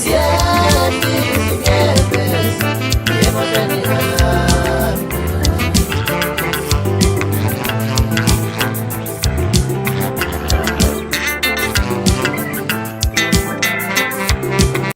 Ziyehla izinyembezi emehlweni ami.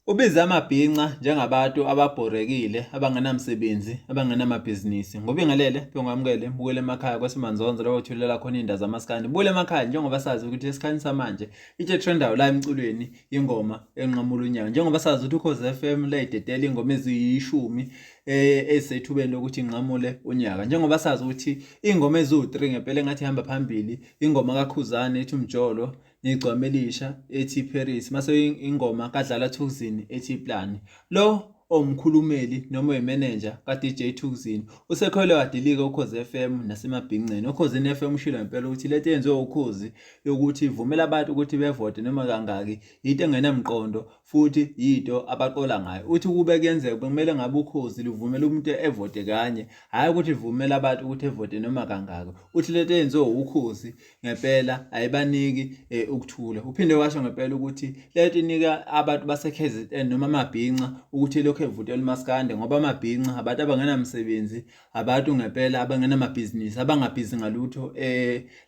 Ubize amabhinca njengabantu ababhorekile, abangenamsebenzi, abangenamabhizinisi. Ngobingelele, bengamukele, bukele emakhaya kwaSimanzonzo lapho uthulela khona iy'ndaba zamaskandi. Bukele emakhaya njengoba sazi ukuthi esikhathini samanje into etrendayo la emculweni ingoma enqamula unyaka. Njengoba sazi ukuthi Ukhozi FM layidedela ingoma eziyishumi ezisethubeni lokuthi inqamule unyaka. Njengoba sazi ukuthi ingoma eziwu-3 ngempela engathi ihamba phambili, ingoma kaKhuzani ethi Umjolo, negcwama elisha ethi Paris, mase ingoma kaDlala Thukzin ethi Plan. Lo owumkhulumeli noma oyimenenja ka-DJ Thukzin usekhwele wadilika Ukhozi FM nasemabhinceni. Ukhozini FM ushilo ngempela ukuthi lento eyenziwe Ukhozi yokuthi ivumela abantu ukuthi bevote noma kangaki yinto engenamqondo futhi yinto abaqola ngayo. Uthi ukube kuyenzeka bekumele ngabe Ukhozi luvumela umuntu evote kanye, hhayi ukuthi livumele abantu ukuthi evote noma kangaki. Uthi lento eyenziwe Ukhozi ngempela ayibaniki ukuthula. Uphinde washo ngempela ukuthi lento inika abantu base-KZN noma amabhinca ukuthi elokhu evutela umaskande ngoba amabhinca abantu abangenamsebenzi, abantu ngempela abangenamabhizinisi, abangabhizi ngalutho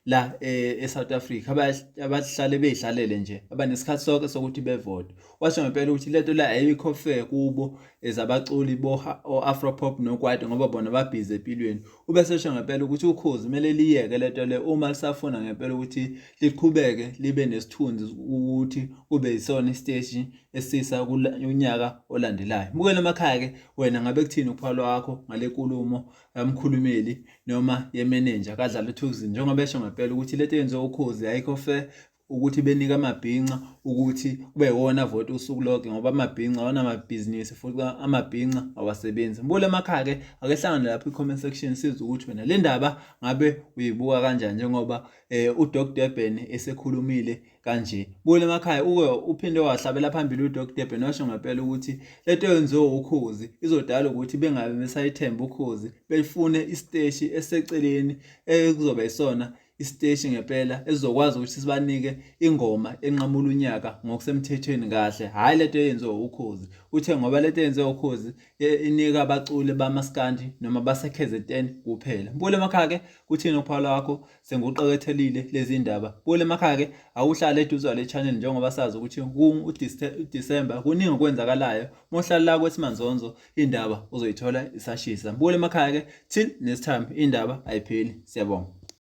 la e-South Africa, abahlale bey'hlalele nje, abanesikhathi sonke sokuthi bevote. Washo ngempela ukuthi lento la ayikho fair kubo as abaculi bo-Afro pop nokwaito ngoba bona babhizi empilweni. Ubesesho ngempela ukuthi Ukhozi kumele liyeke lento le uma lisafuna ngempela ukuthi liqhubeke libe nesithunzi ukuthi kube yisona isiteshi esisa unyaka olandelayo. Bukela emakhaya-ke wena ngabe kuthini ukuphawula kwakho ngale nkulumo yamkhulumeli noma yemenenja kaDlala Thukzin njengoba esho ngempela ukuthi lento eyenziwe Ukhozi ayikho fair ukuthi benike amabhinca ukuthi kube yiwona avota usuku lonke ngoba amabhinca awanamabhizinisi futhi amabhinca awasebenzi. Mbule emakhaya-ke ake hlangane lapho i-comment section sizwe ukuthi wena le ndaba ngabe uyibuka kanjani njengoba uDoc Durban esekhulumile kanje. Buyela emakhaya uke uphinde wahlabela phambili uDoc Durban washo ngempela ukuthi lento eyenziwe Ukhozi izodala ukuthi bengabe besayithemba Ukhozi befune isiteshi esiseceleni ekuzoba yisona isiteshi ngempela esizokwazi ukuthi sibanike ingoma enqamula unyaka ngokusemthethweni kahle, hhayi lento eyenziwe Ukhozi. Uthe ngoba lento eyenziwe Ukhozi inika abaculi bamaskandi noma base-KZN kuphela. Mbukele emakhaya-ke kuthini ukuphawula kwakho senguqekethelile lezi ndaba. Bukela emakhaya-ke awuhlale eduze kwale channel njengoba sazi ukuthi uDisemba kuningi okwenzakalayo. Uma uhlala la kweSimanzonzo indaba uzoyithola isashisa. Mbukele emakhaya-ke till next time indaba ayipheli. Siyabonga.